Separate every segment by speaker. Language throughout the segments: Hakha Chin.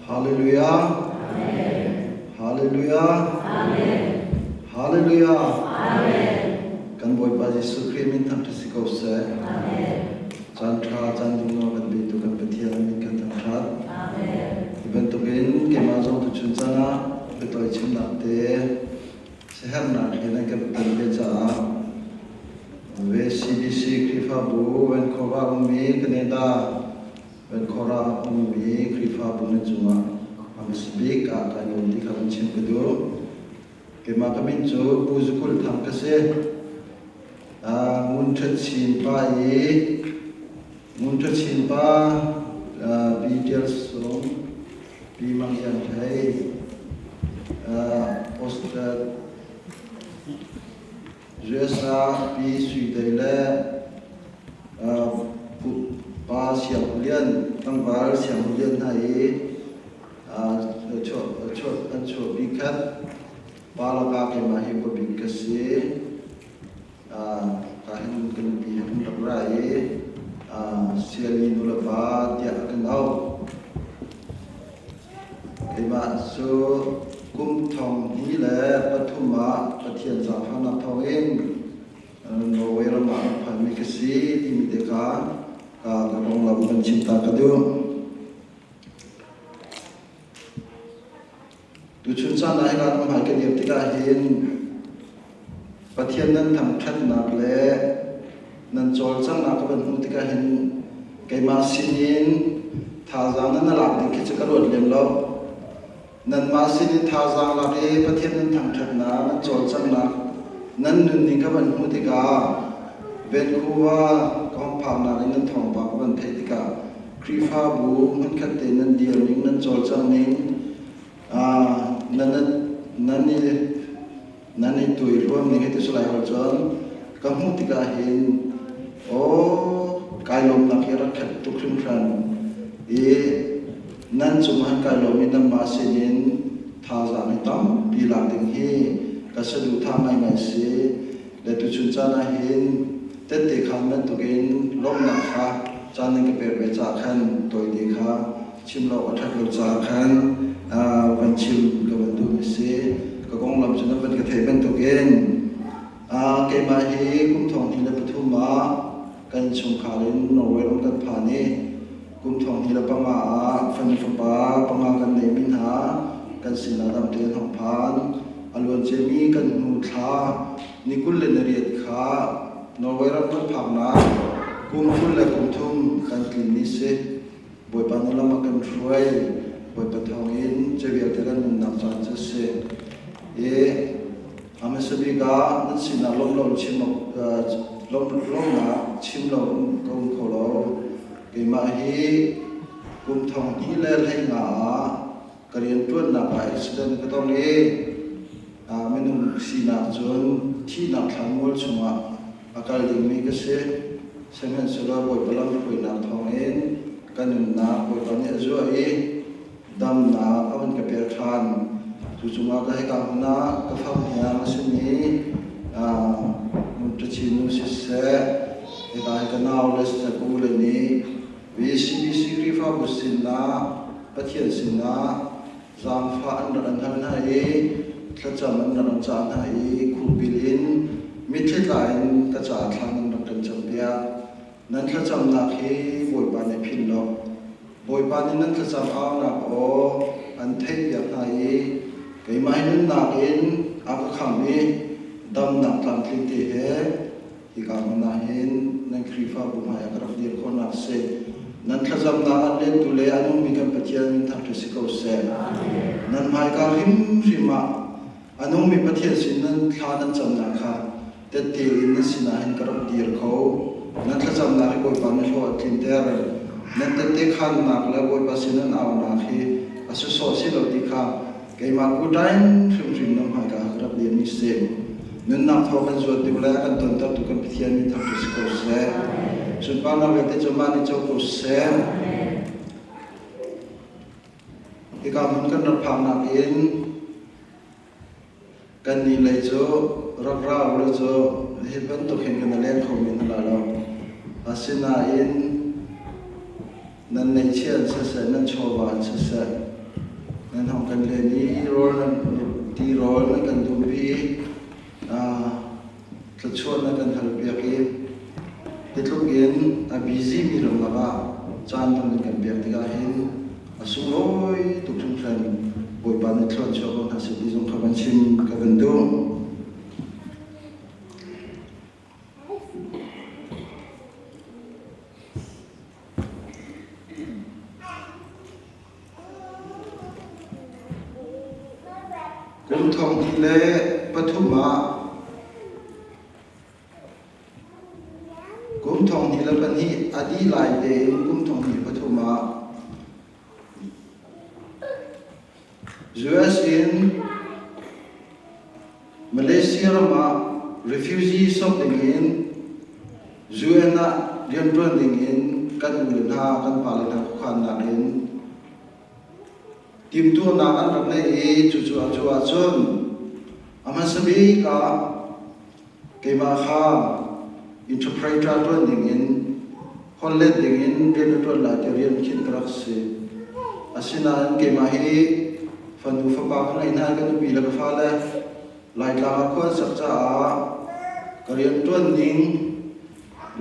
Speaker 1: Hallelujah. Hallelujah. Hallelujah. Kan Bawipa Jesuh Khrih min thangṭhat si ko seh. Caan ṭha, caan dum kan petu kan Pathian min kan thangṭhat. Hi bantukin keimah zong tuchun caan ah biatawi chimnak te siaherhnak he nan kan ton ve caah VCBC Khrihfabu Vancouver ummi Canada Vancouver ummi Khrihfabu nan cungah a hmasa bik ah kai lawm ti kha van chim ka duh. Keimah ka min cu Pu Zukul Thang ka si. Ngun Ṭhat Chin pa i Ngun Ṭhat Chin pa Pi Ṭial Sung, Pi Mang Iang Hlei, USA Pi Sui Dei le Pa Siang Hu Lian, tlangval Siang Hu Lian hna i an chuahpi khat. Pa lakah keimah hi khuabik ka si. Ka hin ka nupi he kan rak ra i siali nulepa tiah a kan auh. Keimah cu kum 2003 ah Pathian zaangfahnak thawngin Norway ram ah rak phanmi ka si timi te kha ka konglam kan chim ta ka duh. Tuchun caan ah hika hmai kan dir tikah hin Pathian nan thangṭhatnak le nan cawlcanghnak ka van hmuh tikah hin keimah sinin thazaang nan lak ding khi cu ka ruat lem lo. Nanmah sinin thazaang lak i Pathian nan thangṭhatnak, nan cawlcanghnak, nan nunning ka van hmuh tikah Vancouver ka hong phaknak in nan thawngpang ka van theih tikah Khrihfabu hmunkhat te nan dir ning, nan cawlcangh ning, nan i nan i tuairuam ning hei ti sulai hol cun ka hmuh tikah hin aw kai lawmnak hi rak khat tuk hringhran i nan cungah kai lawm i nanmah sinin thazaang hi tampi lak ding hi ka saduhthah ngaingai si le tuchun caan ah hin tette khaan bantukin lawmhnak kha caan nan ka pek ve caah khan tawite kha chim lo a ṭhat lo caah khan van chim ka van duhmi si. Ka konglam cu nan van ka theih bantukin keimah hi kum 2003 ah kan chungkhar in Norway ram kan phan i kum 2005 ah fanu fapa panga kan neihmi hna kan sinah dam tein hong phan. A luanciami kan hnu thla ni 28 kha Norway ram kan phaknak kum 20 le kum thum kan tlinmi si. Bawipa na lam a kan hruai. Bawipa thawngin cu vialte kan nunnak caan cu a si. I a hmasa bik ah nan sinah lawmh lo chim lawmhnak chim lo ka um kho lo. Keimah hi kum 2015 ah ka rianṭuannak ah accident ka tong i minung sinak cun thihnak thlanmual chungah a kal dingmi ka si. Sihmanhsehlaw Bawipa lamhruainak thawngin ka nunnak Bawipa nih a zuah i damnak a hun ka pek ṭhan. Cu cungah ka hika hmun ah ka famhniang a simi Ngun nu siseh, hika hi ka nau le siseh ka u le nih VCBC Khrihfabu sinah Pathian sinah zaangfah an rak in hal hna i thlacam an rak in cah hna i khupbil in mitthli tla in ka caah thla nan rak kan campiak. Nan thlacamnak hi Bawipa nih philh lo. Bawipa nih nan thlacam aunak aw an theihpiak hna i keimah hi nunnak in a ka khamh i damnak tlamtling te he Hika hmun ah hin nan Khrihfabu hmaiah ka rak dir khawhnak si. Nan thlacamnak an lettu le a nungmi kan Pathian min thangṭhat si ko seh. Nan hmaika hrimhrim ah a nungmi Pathian sin nan thla nan camnak kha tette in nan sinah hin ka rak dir kho. Nan thlacamnak hi Bawipa nih hlawh a tlinter. Nan tette khannak le Bawipa sin nan aunak hi a sawsawh si lo ti kha Keimah kuṭain hrimhrim na hmaika ah ka rak dirmi si. Nunnak thaw kan zuat tuk le a kan tontertu kan Pathian min thangṭhat si ko seh. Sunparnak vialte cu amah nih co ko seh. Hika hmun kan rak phaknak in kannih lei cu rak ra u law cu hi bantuk hin kan i leng kho men hna lo. Asinain nan neihchiah in siseh, nan chawva in siseh, Nan hong kan len i rawl nan ti rawl nan kan dumpi i thluachuah na kan halpiak i hitluk in a busy mi ram lakah caan tam nan kan pek tikah hin a sunglawi tuk hringhran. Bawipa nih thluachuah chuah ko hna seh ti zong kha van chim ka van duh. Kum 2003 ah kum 2002 a dih lai tein kum 2003 ah US in Malaysia ram ah refugee sok dingin UN ah rianṭuan dingin kan ule hna kan pale hna khuakhannak in timhtuahnak an rak ngei i cucu atu ahcun a hmasa bik ah keimah kha interpreter ṭuan dingin holhlet dingin rian na ṭuan lai ti rian khinh ka rak si. Asinain keimah hi fanu fapa ka ngei hna i ka nupi le ka fale Laitlang ah khua an sak caah ka rianṭuan ning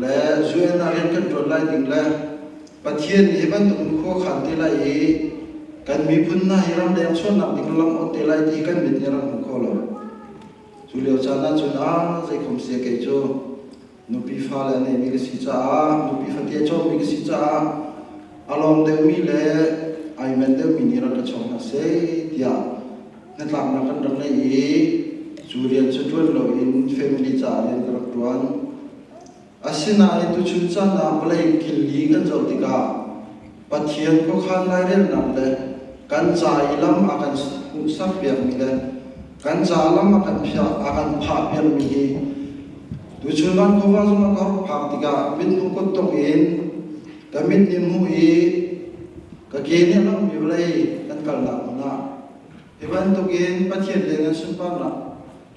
Speaker 1: le UN ah rian kan ṭuan lai ding le Pathian nih hi bantuk in khua khan te lai i kan miphun hna hi ramleng chuahnak ding lam on te lai ti kan mit nih rak hmu kho lo. Cu lio caan ahcun ah zeikhom sia kei cu nupi fale a neimi ka si caah nupi fate a cawmmi ka si caah a lawm deuhmi le ai men deuhmi nih rak ka chawng hna seh tiah hnatlaknak kan rak ngei i cu rian cu ṭuan loin family caah rian ka rak ṭuan. Asinain tuchun caan ah vawlei killi kan zoh tikah Pathian khuakhan lairelnak le kan ca i lam a kan hmuhsakpiakmi le kan ca lam a kan phiah a kan phahpiakmi hi tuchun Vancouver zong ah ka rak phak tikah mithmuh kuttong in ka mit nih hmuh i ka ke nih a langhmi vawlei kan kalnak hmun ah hi bantukin Pathian le nan sunparnak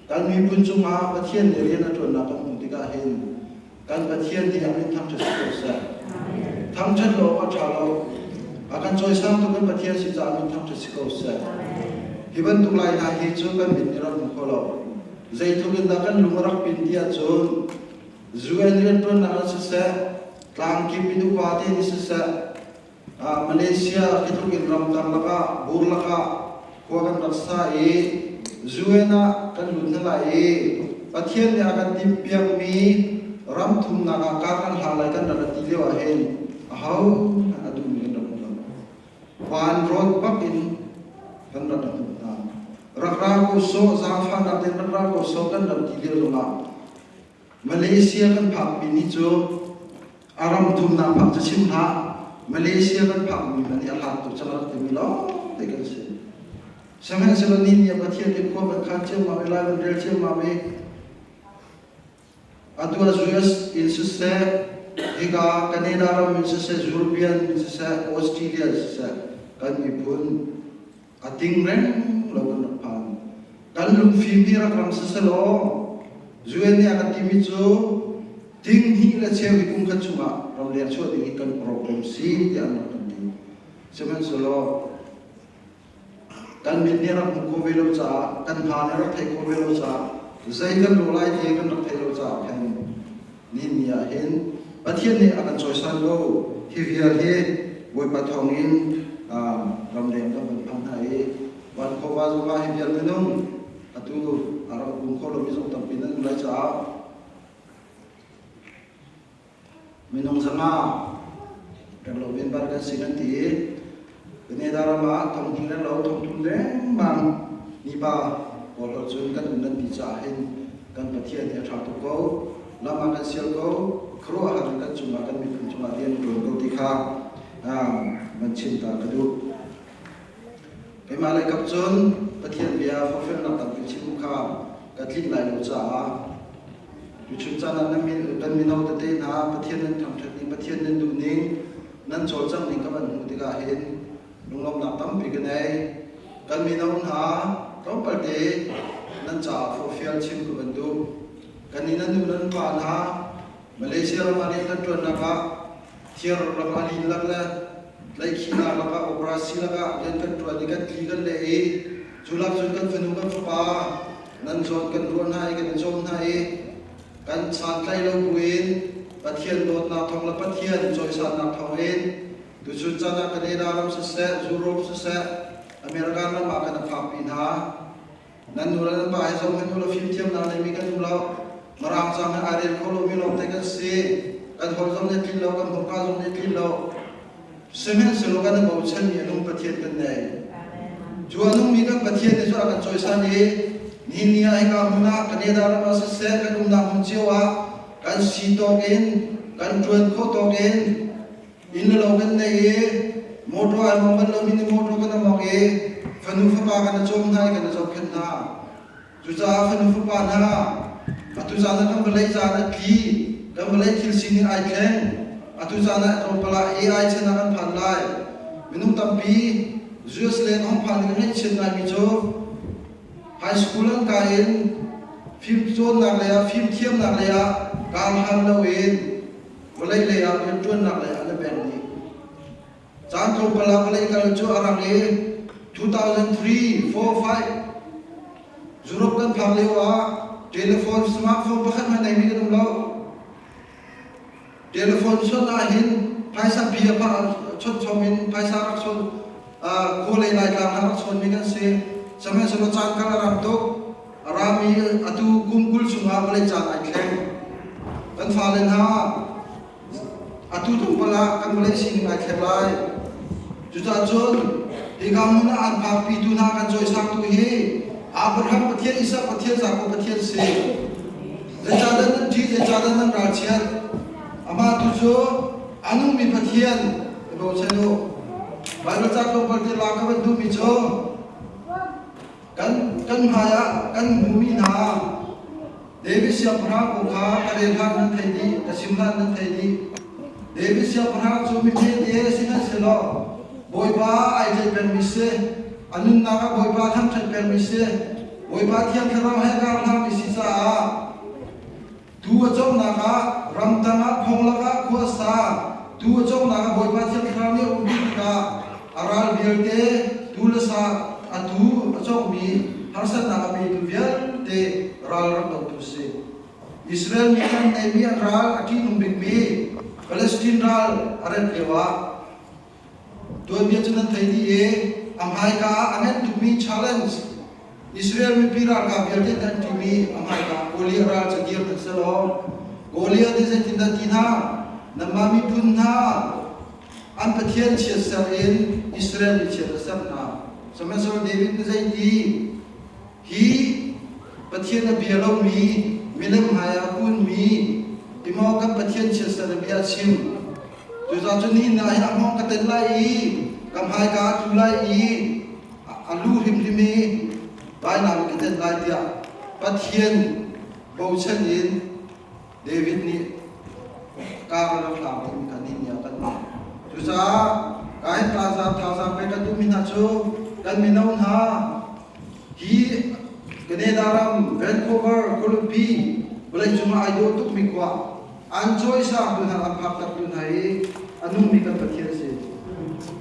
Speaker 1: kan miphun cungah Pathian nih rian a ṭuannak kan hmuh tikah hin kan Pathian nih a min thangṭhat si ko seh. Thangṭhat lo awk a ṭha lo. A kan cawisangtu kan Pathian si caah min thangṭhat si ko seh. Hi bantuk lai hna hi cu kan mit nih rak hmu kho lo. Zeitluk in dah kan lung a rak pin ti ahcun UN rianṭuannak in siseh, tlangkip in upa te nih siseh, Malaysia khi tluk in ramdang lakah bur lakah khua kan rak sa i UN ah kan lut hna lai i Pathian nih a kan timhpiakmi ram thumnak ah kar kan hlang lai kan rak ti lio ah hin aho a duhmi kan rak um lo. Van rawt bak in kan rak hmuh hna. Rak ra ko sawh, zaangfahnak tein rak ra ko sawh kan rak ti lio zongah Malaysia kan phakpi ni cu a ram thumnak phak cu chim hlah Malaysia kan phakmi hmanh hi a hlat tuk cang rak timi lawng te kan si. Sihmanhsehlaw ni nih Pathian nih khua van khan ciammam i lai van rel ciammam i atu ah US in siseh hika Canada ram in siseh European in siseh Australia in siseh kan miphun a ting reng lo kan rak phan. Kan lungfim hi rak ram siselaw UN nih a kan timi cu ting hnih le cheu hi kum khat chungah ramleng chuah ding hi kan program si tiah an rak kan ti. Sihmanhsehlaw kan mit nih rak hmuh khawh ve lo caah kan hna nih rak theih khawh ve lo caah zei kan lawh lai ti kan rak theih lo caah khan nihin ni ah hin Pathian nih a kan cawisan ko. Hi vial hi Bawipa thawngin ramleng kan van phang hna i Vancouver zongah hi vial minung atu a rak um kho lomi zong tampi nan um lai caah minung 500 renglo member kan si kan ti i Canada ram ah 2000 renglo 3000 lengmang mipa pawl holh cun kan um nan ti caah hin kan Pathian hi a ṭha tuk ko lam ah kan sial ko khuaruahhar in kan cungah kan miphun cungah rian a ṭuan ko ti kha van chim ta ka duh. Keimah lei kap cun Pathian bia forhfialnak tampi chim kha ka tlinh lai lo caah tuchun caan ah nan kan mino tete hna Pathian nan thangṭhat ning Pathian nan duh ning nan cawlcangh ning ka van hmuh tikah hin lunglawmhnak tampi ka nei. Kan mino hna tlawmpalte nan caah forhfial chim ka van duh. Kan i nan nu nan pa hna Malaysia ram ah rian kan ṭuannak ah thir ram a lin lak le. Tlaihkhihnak lakah operasi lakah rian kan ṭuan i kan tli kan leh i cu lak cun kan fanu kan fapa nan zawn kan ruah hna i kan i cawm hna i kan santlaih lo buin Pathian dawtnak thawng le Pathian cawisannak thawngin tuchun caan ah Canada ram siseh, Europe siseh, American ram ah kan i phakpi hna. Nan nu le nan pa he zong hin u law fimthiamnak neimi kan um lo. Mirang cang he ai rel kho lomi lawngte kan si. Kan holh zong nih tlin lo, kan hmurka zong nih tlin lo. Sihmanhsehlaw kan i bochanmi a nung Pathian kan nei. Cu a nungmi kan Pathian nih cun a kan cawisan i nihin ni ah hika hmun ah Canada ram ah siseh kan umnak hmun cio ah kan si tawk in kan ṭuan khawh tawk in inn le lo kan nei i motor ai mong bal lomi nih motor kan amok i fanu fapa kan i cawm hna i kan i zohkhenh hna. Cucaah fanu fapa hna atu caan ah kan vawlei caan a tli, kan vawlei thil sining ai thleng. Atu caan ah tlawmpal ah AI chan ah kan phan lai. Minung tampi US leng hong phan in ngaihchiat ngaimi cu high school an kai in fim cawnnak lei ah fimthiamnak lei ah kar hlan loin vawlei lei ah rianṭuannak lei ah an i peng dih. Caan tlawmpal ah vawlei kal cu a rang i 2003, 4, 5 Europe kan phak lio ah telephone smartphone pakhat hmanh neimi kan um lo. Telephone chawnh ah hin phaisa bia chawnh chom in phaisa rak chawn khua lei Laitlang ah rak chawnmi kan si. Sihmanhsehlaw caan kal a ram tuk. A rami atu kum 20 chungah vawlei caan ai thleng. Kan fale hna Atu tlawmpal ah kan vawlei sining ai thleng lai. Cucaah cun hika hmun ah an phakpitu hna kan cawisangtu hi Abraham Pathian, Isak Pathian, Jakob Pathian si. Zeicahdah nan ṭih, zeicahdah nan ralchiat? Amah tu cu a nungmi Pathian i bochan u. Baibal ca tlawmpal te lak ka van duhmi cu kan kan hmai ah kan hmuhmi hna David siangpahrang kong kha ka rel hlan nan thei dih, ka chim hlan nan thei dih. David siangpahrang cu mihmete sihmanhsehlaw Bawipa ai tlaih pengmi si, a nunnak ah Bawipa thangṭhat pengmi si, Bawipa Thiang Thlarau he kar hlangmi si caah tuu a cawmnak ah ramtang ah phong lakah khua a sa. Tuu a cawmnak ah Bawipa Thiang Thlarau nih a umpi tikah a ral vialte tuu le sa a tuu a cawkmi harsatnak a petu vialte ral rak dotu si. Israel mi an neihmi an ral a ṭihnung bikmi Palestine ral a rat lioah tuanbia cu nan thei dih i a hmaika ah a ngan tukmi challenge Israel mipi ralkap vialte an ṭihmi a hmaika Goliath ral cu dir hmanh selaw Goliath nih zeitindah ti hna nanmah miphun hna An Pathian chiatser in Israel mi chiat a ser hna. Sihmanhsehlaw David nih zeiti hi Pathian a bia lomi milem hmai ah a kunmi timaw kan Pathian chiatser in bia a chim. Cucaah cun nihin ah hin a hngawng ka tel lai i ka hmaika a tlu lai i a lu hrimhrim i vainam ka tel lai tiah Pathian bochan in David nih kar rak hlang timi kha nihin ni ah kan hmuh. Cucaah ka hin thazaang thazaang pek kan duhmi hna cu kan mino hna hi Canada ram Vancouver khualipi vawleicung ah ai dawh tukmi khua an cawisangtu hna an phaktertu hna hi a nungmi kan Pathian si.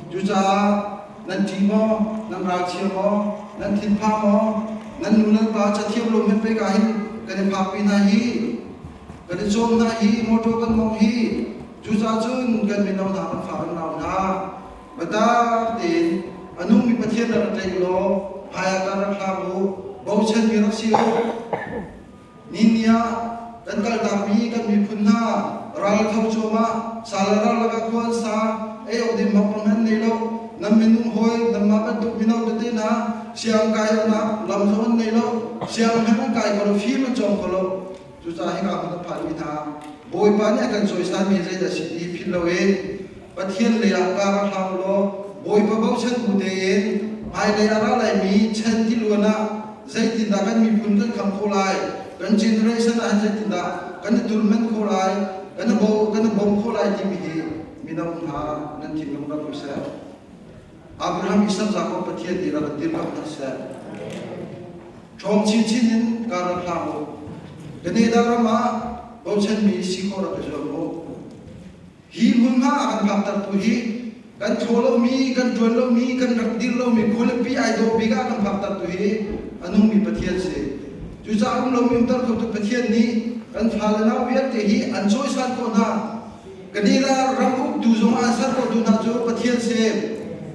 Speaker 1: Cucaah nan ṭih maw, nan ralchia maw, nan thinphang maw, nan nu nan pa cathiam lo hmanh pek ah hin kan i phakpi hna hi, kan i cawm hna hi, motor kan mawngh hi, cucaah cun kan mino hna kan fa kan nau hna, biatak tein a nungmi Pathian rak tlaih law hmai ah kan rak hlang u, bochanmi rak si u. Nihin ah kan kaltakmi kan miphun hna ral tho cuahmah, sal le ral lakah khua an sa, ei awk ding hmang an nei lo, nan minung hawi nanmah bantuk mino tete hna siang kai awknak lam zong an nei lo, siang hmanh an kai kho lo, fim an cawng kho lo. Cucaah hika hmun a phanmi hna Bawipa nih a kan cawisanmi zeidah a si ti philh loin Pathian lei ah kar rak hlang law Bawipa bochan bu tein hmailei a ra laimi chan tiluan ah zeitindah kan miphun kan kham khawh lai, kan generation ah hin zeitindah kan i turmen khawh lai, kan i bo kan i bawm khawh lai timi hi mino hna nan thinlung rak um seh. Abraham, Isak, Jakob Pathian nih rak in dirkamh hna seh. Ṭhawng chinchin in kar rak hlang u. Canada ram ah bochanmi si khawh rak i zuam u. Hi hmunhma a kan phaktertu hi Kan thaw lomi, kan ṭuan lomi, kan rak dir lomi khualipi ai dawh bik ah kan phakter tu hi a nungmi Pathian si. Cucaah um lomi umter khotu Pathian nih kan fale nau vialte hi an cawisan khawh hna. Kanila ram uktu zong ah ser khotu hna cu Pathian si.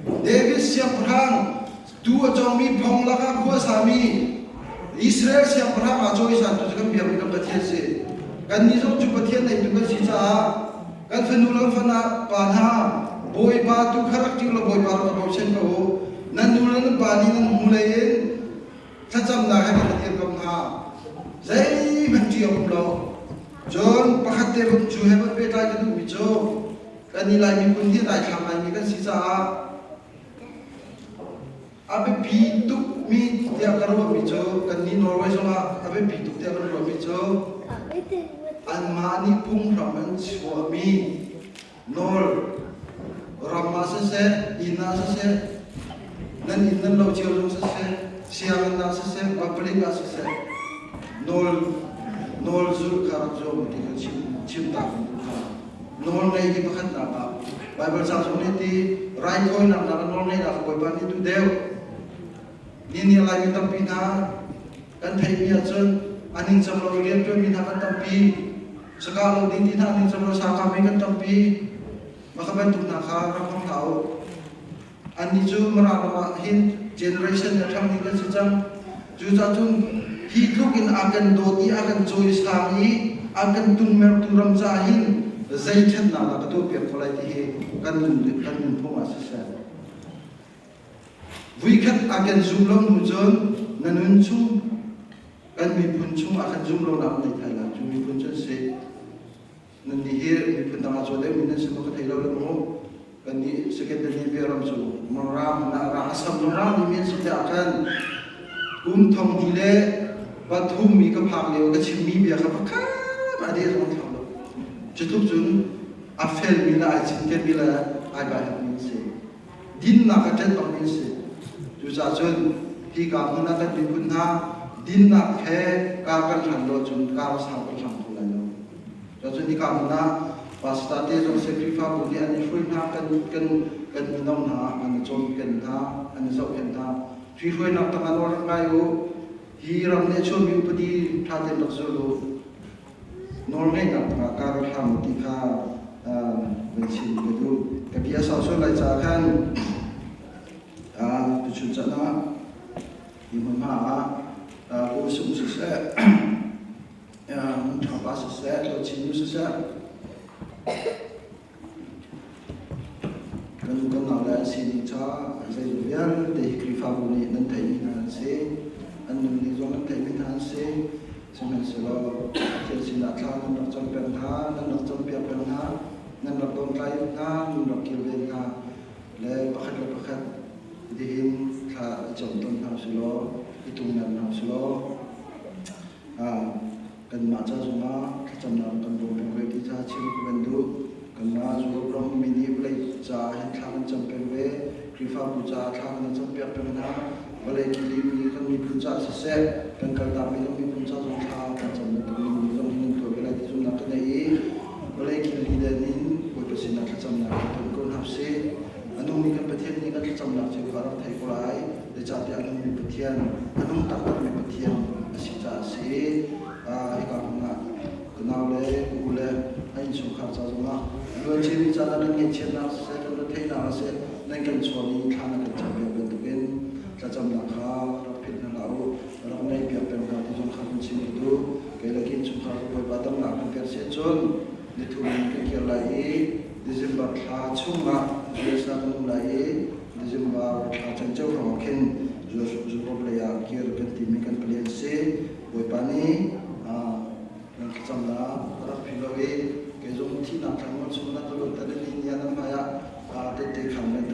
Speaker 1: David siangpahrang tuu a cawngmi phong lakah khua sami Israel siangpahrang aa cawisantu cu kan biakmi kan Pathian si. Kannih zong cu Pathian neitu kan si caah kan fanu le fana pa hna Bawipa tu kha rak ṭih law Bawipa rak bochan ko u. Nan nu le nan pa nih nan hnulei in thlacamnak he kan dirkamh hna. Zeihmanh ṭih a um lo. Cun pakhat te cu he van pehtlai ka duhmi cu kan i Lai miphun hi daithlang ngaimi kan si caah a biapi tukmi tiah ka ruahmi cu kannih Norway zongah a biapi tuk tiah kan ruahmi cu anmah nih phunghram an chuahmi nawl ram ah siseh inn ah siseh nan inn nan lo cio zong siseh sianginn ah siseh public ah siseh nawl nawl zulh kha rak zuam ti kha chim chim ta kan duh hna. Nawl ngei hi pakhatnak ah Baibal ca zong nih ti raithawinak nak nawl ngeihnak kha Bawipa nih duh deuh. Ni nih Laimi tampi hna kan theihmi ahcun a ningcang lo i rianṭuanmi hna kan tampi. Sakah lo ding ti hna a ningcang lo sa kami kan tampi. Mah kha bantuk hna kha rak hmang hlah u. Annih cu Mara ram ah hin generation a ṭhang ding kan si cang. Cucaah cun hi tluk in a kan dawt i a kan cawisang i a kan tungmertu ram caah hin zei ṭhatnak dah ka tuahpiak ko lai ti hi kan nun kan nunphung ah siseh. Vuikhat a kan zum lo hnu cun na nun chung kan miphun chung ah kan zum lonak nei thai lai. Cu miphun cu an si. Nannih hi miphun dang ah caw deuhmi nan si maw ka thei lo le mu. Kannih secondary ram cu Mara na ra asam zong ra mi an si tiah khan kum thong hnih le pathum mi ka phak lio ka chimmi bia kha pakhat a deh zong thang lo. Cutluk cun a felmi le ai cinkenmi le ai baihatmi an si. Dinnak a ṭet bakmi an si. Cucaah cun hi ka hmun ah kan miphun hna dinnak he kar kan hlan lo cun kar sau kan hlang kho lai lo. Cun hika hmun ah pastor te zong si Khrihfabu nih an i hruai hna, kan kan kan mino hna an i cawnken hna, an i zohkhenh hna. Hri hruainak tangah nawl rak ngai u. Hi ram nih a chuahmi upadi ṭha tein rak zul u. Nawlngeihnak tangah kar rak hlang u ti kha van chim ka duh. Ka bia sau sual lai caah khan tuchun can ah hi hmunhma ah Kawl sung siseh Hmunṭha pa siseh, Lochin nu siseh, kan nu kan nau le an sining ca zeizong vialte hi Khrihfabu nih nan theihmi hna an si. An nun ning zong nan theihmi hna an si. Sihmanhsehlaw Pathian sinah thla nan rak cam peng hna, nan rak campiak peng hna, nan rak dawmtlai hna, nan rak kilven hna le pakhat le pakhat dihin thla i cam tawn hna usilaw, i tungnem hna usilaw, Kanmah ca zongah thlacamnak kan bawm peng ve ti ca chim ka kan duh. Kanmah Europe ram ummi nih vawlei caah hin thla kan cam peng ve. Khrihfabu caah thla kan campiak peng hna. Vawlei kilimi kan miphun caah siseh, kan kaltakmi kan miphun ca zong thla kan cam bantuk in zong hin nan tuah ve lai ti zumhnak ka nei i vawlei kili den in Bawipa sinah thlacamnak kan tuan ko hna usih. A nungmi kan Pathian nih kan thlacamnak cu kha rak thei ko lai. Zeicahtiah a nungmi Pathian, a nung taktakmi Pathian a si caah a si. Hika hmun ah ka nau le ka u le a innchungkhar ca zongah luan ciami caan ah kan ngaihchiatnak siseh, kan retheihnak siseh, nan kan chawn i thla nan kan campiak bantukin thlacamnak kha rak philh hna hlah u, rak ngaihpiak peng hna ti zong kha kan chim ka duh. Kei le ka innchungkhar cu Bawipa damnak kan pek si ahcun nithum in kan kir lai i December thla chungah US ah kan um lai i December thla canceo hrawng khin Europe lei ah kir kan timi kan plan si. Bawipa nih nan thlacamnak a rak phi lo i kei zong thihnak thlanmual chung na ka luatter i ni ni ah nan hmai ah tehte khaan bantuk.